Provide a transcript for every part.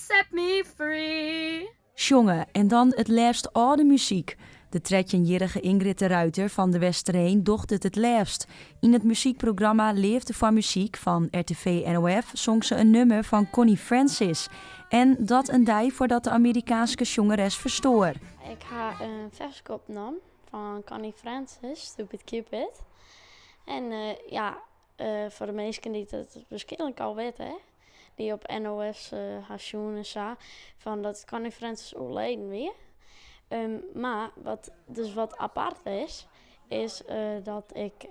Set me free. Sjonge en dan it leafst âlde muzyk. De trettjinjierrige Ingrid de Ruiter fan De Westereen docht it it leafst. Yn it muzykprogramma Leafde foar Muzyk fan RTV NOF song se in nûmer fan Connie Francis. En dat in dei foardat de Amerikaanske sjongeres ferstoar. Ik ha in ferske opnommen fan Connie Francis, Stupid Cupid. En ja, foar de minsken dy't it wierskynlik al witte, dy't op NOS ha sjoen en sa, fan dat Connie Francis oerleden wie. Mar wat dus wat apart is, is dat ik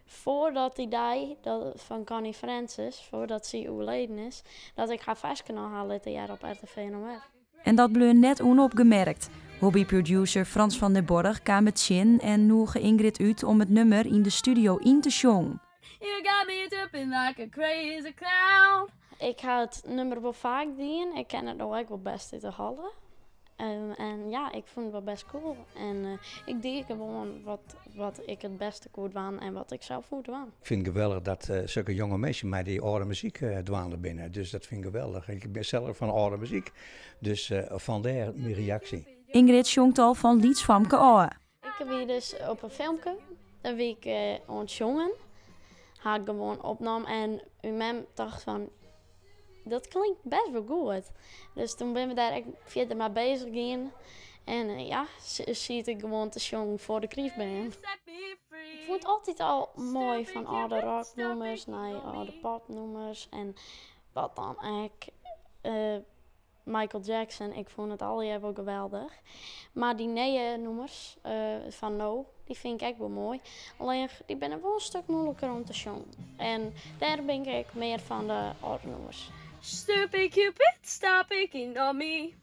foardat dy dei fan Connie Francis, foardat sy oerleden is, dat ik har ferske noch ha litten hearre op RTV NOF. En dat bleau net ûnopgemerkt. Hobbyproducer Frans van der Borg kaam it tsjin en nûge Ingrid út om it nûmer yn de studio yn te sjongen. You got me jumping like a crazy clown. Ik ha it nûmer wol faak dien. Ik ken it no ek wol bêst út de holle. En ja, ik fûn it wol bêst cool. En ik die gewoan wat ik it bêste koe dwaan en wat ik sels fûn dwaan. Ik fyn it geweldich dat sokke jonge minsken mei dy âlde muzyk dwaande binne. Dus dat fyn ik geweldich. Ik bin sels fan âlde muzyk, dus fandêr myn reaksje. Ingrid sjongt al fan lyts famke ôf. Ik wie dus op in filmke, dêr wie ik oan it sjongen. Ha ik gewoan opnommen en myn mem tocht fan, dat klinkt bêst wol goed. Dus toen binne we dêr ek fierder mei beuzich gien. En ja, siet ik gewoan te sjongen foar de krystbeam. Ik fûn it altyd al moai fan âlde rocknûmers nei âlde popnûmers en wat dan ek. Michael Jackson, ik fûn it allegear wol geweldich. Mar dy nije nûmers fan no, dy fyn ik ek wol moai. Allinnich dy binne wol in stik muoiliker om te sjongen. En dêr bin ik ek mear fan de âlde nûmers. Stupid Cupid, stop picking on me.